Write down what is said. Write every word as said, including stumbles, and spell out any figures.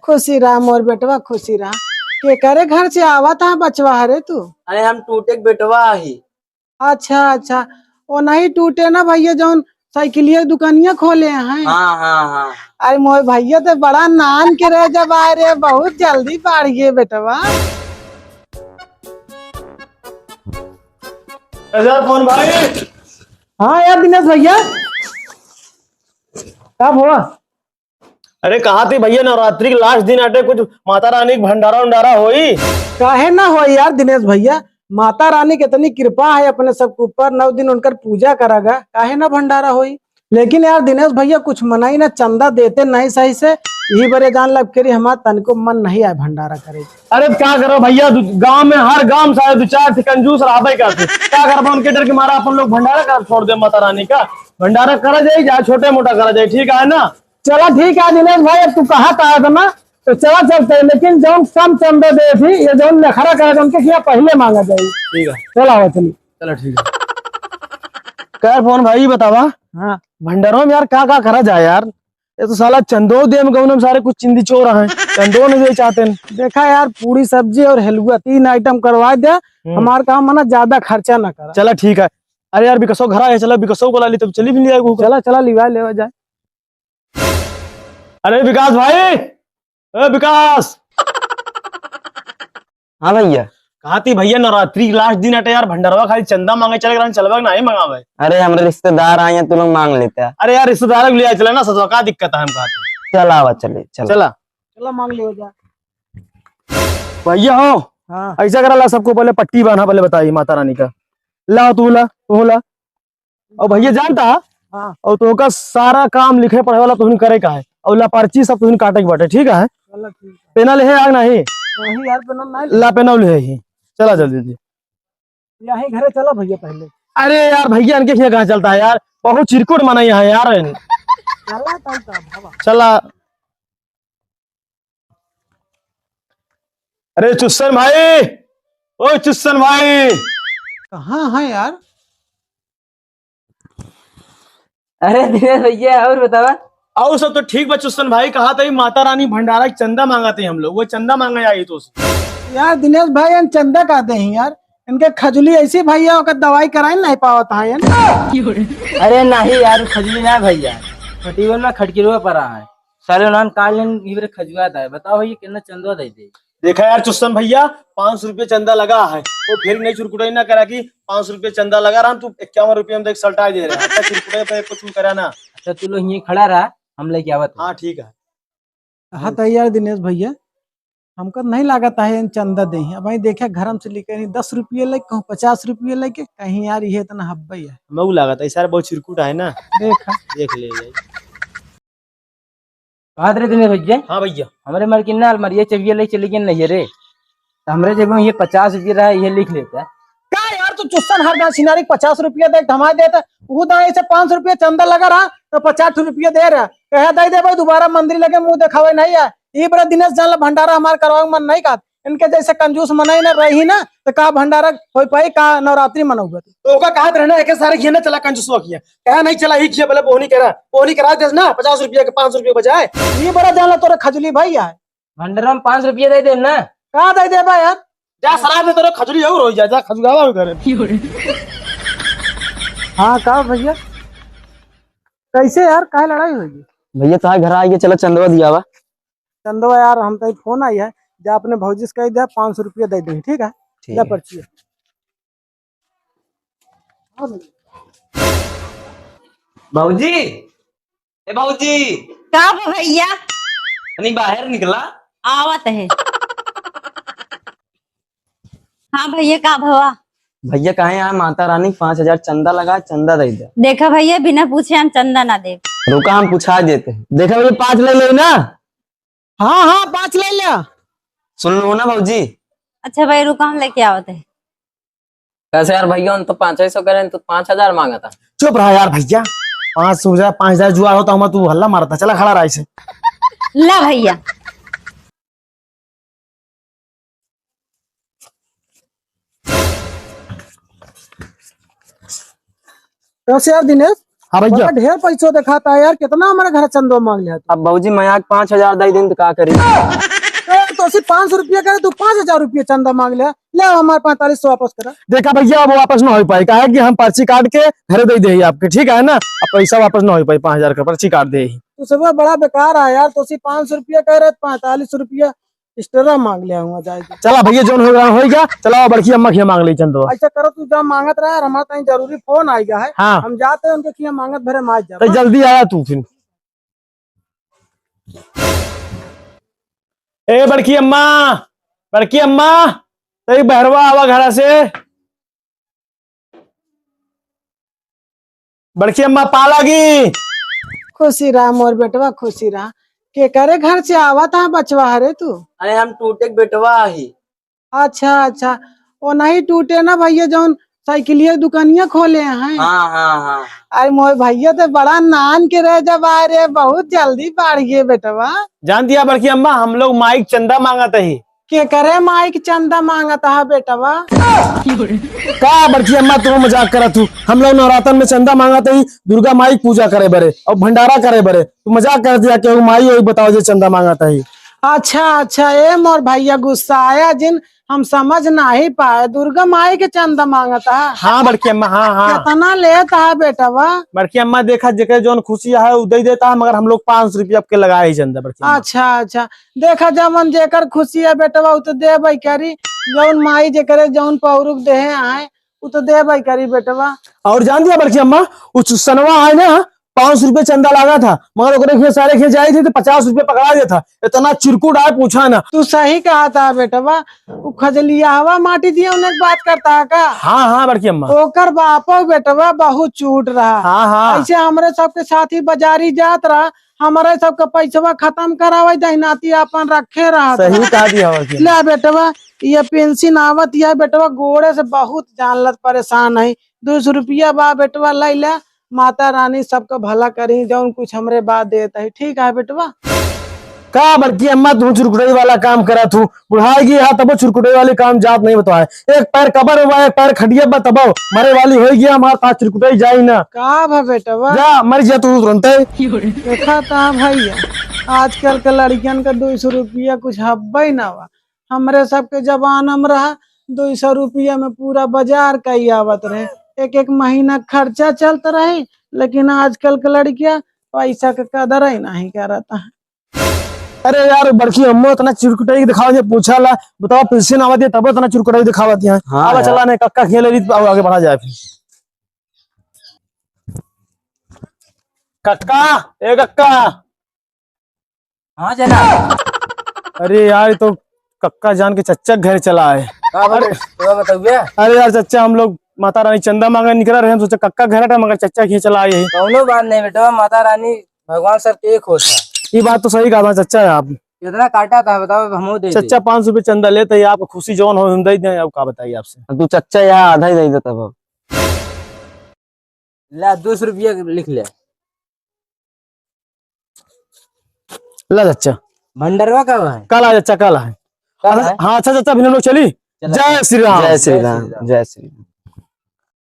खुशी रहा मोर बेटवा, खुशी रहा। केकरे घर से आवत हा बचवा हरे तू? अरे हम टूटे के बेटवा ही। अच्छा, अच्छा। ओ नहीं टूटे ना भैया, जौन साइकिलिया के दुकानिया खोले हैं। हाँ, हाँ, हाँ। अरे मोर भैया तो बड़ा नान के रह जब आए रे, बहुत जल्दी बाढ़ गए बेटवा। अरे फोन भाई। हाँ यार दिनेश भैया, का हुआ? अरे कहा थी भैया, नवरात्रि के लास्ट दिन आटे, कुछ माता रानी के भंडारा उंडारा होई? काहे ना होई यार दिनेश भैया, माता रानी के इतनी कृपा है अपने सबके ऊपर, नौ दिन उनकर पूजा करागा, काहे ना भंडारा होई? लेकिन यार दिनेश भैया, कुछ मनई ना चंदा देते नहीं सही से, यही बरे जान लब करी हमार तनिको मन नहीं आए भंडारा करे। अरे क्या करो भैया, दु-, गांव में, हर गांव से दो चार ठे कंजूस रहबे करते। क्या करबा, उनके डर के मारा अपन लोग भंडारा कर छोड़ दे माता रानी का। भंडारा करा जाए, चाहे छोटे मोटा करा जाए, ठीक है ना? चला ठीक है दिनेश भाई, अब तू कहा था ना, तो चला चलते हैं, लेकिन जौन कम चंदा दे थी, ये जौन नखरा करे थे, उनके क्या पहले मांगा जाए। ठीक है। चला हो चलिए। चला ठीक है। खैर फोन भाई बतावा। हाँ। भंडारों में यार का का करा जाए यार, ये तो साला चंदो दे में गौनम सारे कुछ चिंदी चोर हैं, चंदो नहीं दे चाहते हैं। देखा यार, पूरी सब्जी और हलवा तीन आइटम करवा दे, हम्म। हमार काम है ना, ज्यादा खर्चा ना करा। चला ठीक है। अरे यार विकसो घर आए, चला विकसो को ला ली, तब चली भी ले आए। चला चला लिवा लेवा जाए। अरे विकास भाई, ए विकास। हाँ भैया। कहा थी भैया, नवरात्रि के लास्ट दिन अटे यार, भंडरवा खाली चंदा मांगे चले, चलबा के नाही मंगावे। अरे हमरे रिश्तेदार आए हैं, तू लोग मांग लेते हैं। अरे यार रिश्तेदार को ले आए चले ना ससुरा, का दिक्कत है हम कहा थी। चला आवा, चले, चला। चला। चला मांग ले हो जा। भैया हो। हाँ। ऐसा करा ला, सबको पहले पट्टी बांधा, पहले बताई माता रानी का। ला तू ला, तू ला। और भैया जानता है, हाँ। और तो का सारा काम लिखे पढ़े वाला तुहन करे का है, और ला पर्ची सब तुहन काटे के बाटे, ठीक है? चलो ठीक है। पेना ले है आग नहीं? नहीं यार, पेना नहीं ले। ला पेना ले है ही। चला जल्दी जल्दी। यहीं घरे चला भैया पहले। अरे यार भैया इनके यहाँ कहाँ चलता है यार, बहुत चिरकुट मना यहाँ यार। चला तब का बाबा। चला। अरे चुस्सन भाई, ओ चुस्सन भाई। कहाँ है यार? अरे दिनेश भैया, और बतावा? और सब तो ठीक बा चुस्सन भाई, कहा था माता रानी भंडारा के चंदा मांगा थे हम लोग, वो चंदा मांगे आई तो। यार दिनेश भाई, हम चंदा का दे हैं यार, इनके खजुली ऐसी भैया ओकर दवाई कराए नहीं पावत है यार। अरे नहीं यार, खजुली ना भैया, खटीवन में खटकिरवा पड़ा है, साले उन्होंने काट लेन, इबरे खजुआ था। बताओ भैया, कितना चंदा दे दे? देखा यार चुस्सन भैया, पाँच सौ रुपये चंदा लगा है, वो फिर नहीं चुरकुटाई ना करा कि पाँच सौ रुपये चंदा लगा रहा, तू इक्यावन रुपये में देख सलटा दे रहा है, अच्छा चुरकुटाई पे कुछ भी करा ना। अच्छा तू लोग यहीं खड़ा रहा, हम लेके आवत हैं। हाँ ठीक है। हाँ तो यार दिनेश भैया, हमका नहीं लागत है इन चंदा दे हैं। अब भाई देखे घर में से लेके नहीं दस रुपये लेके, कहूँ पचास रुपये लेके, कहीं यार ये इतना हब्बा ही है। मऊ लागत है, सारे बहुत चिरकुट है ना। देखा। देख ले जाए। कहत रहे दिनेश भैया। हाँ भैया। हमरे मालकिन ना अलमारिया चबिया ले चली गई नहीं रे, तो हमरे जेब में ये पचास रुपये रहा, ये लिख लेता। का यार तू चुस्सन हर दाँय छिनारी के पचास रुपया दे, थमा देता, वो दाँय से पाँच सौ रुपया चंदा लगा रहा, तो पचास रुपया दे रहा, कहे दे दे भाई, दोबारा मंदिर लगे मुँह देखावे नहीं है। ई बड़ा दिनेश जान ला भंडारा हमार करवावे मन नहीं कहत, इनके जैसे कंजूस मनई ना रही ना, तो का भंडारा हो पाई, का नवरात्रि मनौबे? तो ओका कहत रहे ना, एके सारे घिया ना चला कंजूसवा किया, कहा नहीं चला, ही किया बोले बोहनी करा, बोहनी करा देस ना, पचास रुपया के पाँच सौ रुपया बजाय। ई बड़ा जान ला तोरा खजुली भाई है। भंडारा में पाँच रुपया दे देम ना। का दे देबा यार? जा शराब में तोरे खजुली और हो जा, जा खजुआवा भी करे। हाँ का भैया, कैसे यार, काहे लड़ाई होगी? भैया तोहार घर आइए, चलो चंदवा दिया बा। चंदवा यार, हम तो फोन आई है, जा अपने भौजी से कह दे, पाँच सौ रुपया दे दे, ठीक है? ठीक जा है। पर्ची। भौजी, ए भौजी। का बा भैया? तनी बाहर निकला। आवत है। हाँ भैया, का भवा? भैया कहे यहाँ माता रानी पाँच हजार चंदा लगा, चंदा दे दे। देखा भैया, बिना पूछे हम चंदा ना देब। रुका, हम पूछा देते हैं। देखा भैया, पाँच ले ले ना। हाँ हाँ, पाँच ले लिया। सुन लो ना भौजी। अच्छा भाई रुका, हम लेके आवत है। कैसे यार भैया, उन तो पाँच सौ करें, तू पाँच हजार मांगा था। चुप रहा यार भैया, पाँच सौ हजार, पाँच हजार जुआ हो तो हम तू हल्ला मारता, चला खड़ा रहा इसे। ला भैया। कैसे यार दिनेश, हाँ भैया। बड़ा ढेर पैसो देखाता है यार, कितना हमारे घर चंदो मांग लिया तू? अब भौजी, मैं आज पाँच हजार दे दिन तो का करी? ए, तो सिर्फ पाँच सौ रुपया करे, तू पाँच हजार रुपया चंदा मांग लिया। ले हमारे पैंतालीस सौ वापस करा। देखा भैया, अब वापस ना हो पाई, काहे कि हम पर्ची काट के घरे दे दे आपके, ठीक है ना? अब पैसा वापस ना हो पाई, पाँच हजार का पर्ची काट दे। तू सब बड़ा बेकार है यार, तो सिर्फ पाँच सौ रुपया कह रहे, पैंतालीस सौ रुपया extra मांग ले हुआ जाए के। चला भैया, जौन हो गया, हो गया। चला, बड़की अम्मा खिया मांग ले चंदवा। ऐसा करो, तू जा मांगत रहा, हमारे ताई जरूरी फोन आ गया है। हाँ। हम जाते हैं उनके खिया मांगत भरे माज जा। तो जल्दी आया तू फिर। ए बड़की अम्मा, बड़की अम्मा, तई बहरवा आवा घरा से। बड़की अम्मा, पा लागी। खुशी रहा मोर बेटवा, खुशी रहा। केकरे घर से आवत है बचवा हरे तू? अरे, हम टूटे के बेटवा ही। अच्छा, अच्छा, वो नहीं टूटे ना भैया, जौन साइकिलिया दुकानिया खोले हैं। हाँ, हाँ, हाँ। अरे मोर भैया तो बड़ा नान के रह जब आए रे, बहुत जल्दी बाढ़ गए बेटवा। जान दिया बड़की अम्मा, हम लोग माइक चंदा मांगत ही। केकरे माई के चंदा मांगत है बेटवा? का बड़की अम्मा, तुम मजाक करत हू? हम लोग नवरातन में चंदा मांगत ही दुर्गा माई के पूजा करे बरे और भंडारा करे बरे। तू मजाक कर दिया, केहू माई वही बताओ जे चंदा मांगत ही। अच्छा, अच्छा, ए मोर भैया गुस्सा आया जिन, हम समझ नहीं पाए, दुर्गा माई के चंदा मांगत है। हाँ बड़की अम्मा, हाँ, हाँ। कितना लेत है बेटवा? बड़की अम्मा देखा, जेकर जौन खुशी है उ दे देता है, मगर हम लोग पाँच सौ रुपया आपके लगाए ही चंदा बड़की अम्मा। अच्छा, अच्छा, देखा, जवन जेकर खुशी है बेटवा, उ तो देबे करी। जौन माई जेकरे जौन पौरुख देहे आए, उ तो देबे करी बेटवा। और जान दिया बड़की अम्मा, उ चुसनवा है ना, पाँच सौ रुपये चंदा लागा था, मगर ओकरे खेत सारे खेत जाए थे तो पचास रुपये पकड़ा गया था। इतना चिरकुट आए, पूछा ना। तू सही कहा था बेटवा, उ खजलिया हवा माटी दिया उन्हें बात करता है का? हाँ, हाँ बड़की अम्मा। ओकर बापो बेटवा बहुत चूट रहा। हाँ, हाँ। ऐसे हमरे सबके साथ ही बाजारी जात रहा, हमरे सबके पैसवा खत्म करावे दहिनाती अपन रखे रहा। सही कहा दिया बड़की अम्मा। ले बेटवा, ये पेंशन आवत, ये बेटवा गोड़े से बहुत जानलत परेशान है। दो सौ रुपया बा बेटवा, ले ले। माता रानी सबका भला करी, जौन कुछ हमरे बा देत है। ठीक है बेटवा। का बड़की अम्मा, तू चुरकुटई वाला काम करत हूँ? बुढ़ाई गई है, तबो चुरकुटई वाली काम जात नहीं बतवाए। एक पैर कबर में बा, एक पैर खटिया बा, तबो मरे वाली होई गया, हमार पास चुरकुटई जाई ना। का भा बेटवा? जा, मर जा तू तुरंते। देखा था भैया, आजकल के लड़कियन का दो सौ रुपया कुछ हब्बे ना बा। हमरे सबके जमाना में रहा, दो सौ रुपया में पूरा बाजार कई आवत रहे, एक एक महीना खर्चा चलत रहे। लेकिन आजकल के लड़किया पैसा के कदर ही नहीं करत है। अरे यार, बड़की अम्मो इतना चिरकुटाई दिखावत है, पूछा ला, बताओ, पेंशन आवत है, तब इतना चिरकुटाई दिखावत है। हाँ अब यार। चला ने कक्का खेले ली, तो आगे बढ़ा जाए फिर। कक्का, ए कक्का। हाँ जना। अरे यार, ये तो कक्का जान के चच्चा के घर चला है। का बोले? अरे। तो बताइए। अरे यार चच्चा, हम लोग माता रानी चंदा मांगे निकला रहे, हम सोचा कक्का घर हटा, मगर चच्चा के चला आए हैं। कौनो बात नहीं बेटवा, माता रानी भगवान सबके एक होता। ये बात तो सही कहा था चच्चा आप। कितना काटा था बताओ, हम दे दे। चच्चा पाँच सौ रुपये चंदा लेते हैं, आपको खुशी जौन हो हम दे दें, अब का बताइए आपसे। तू चच्चा यहाँ आधा ही दे देता बाबू। ला, दो सौ रुपया लिख ले। ला चच्चा। भंडरवा का है? कल आ चच्चा, कल आ। कल है? हाँ, अच्छा चच्चा, फिर हम लोग चली। चला। जय श्री राम। जय श्री राम, जय श्री राम।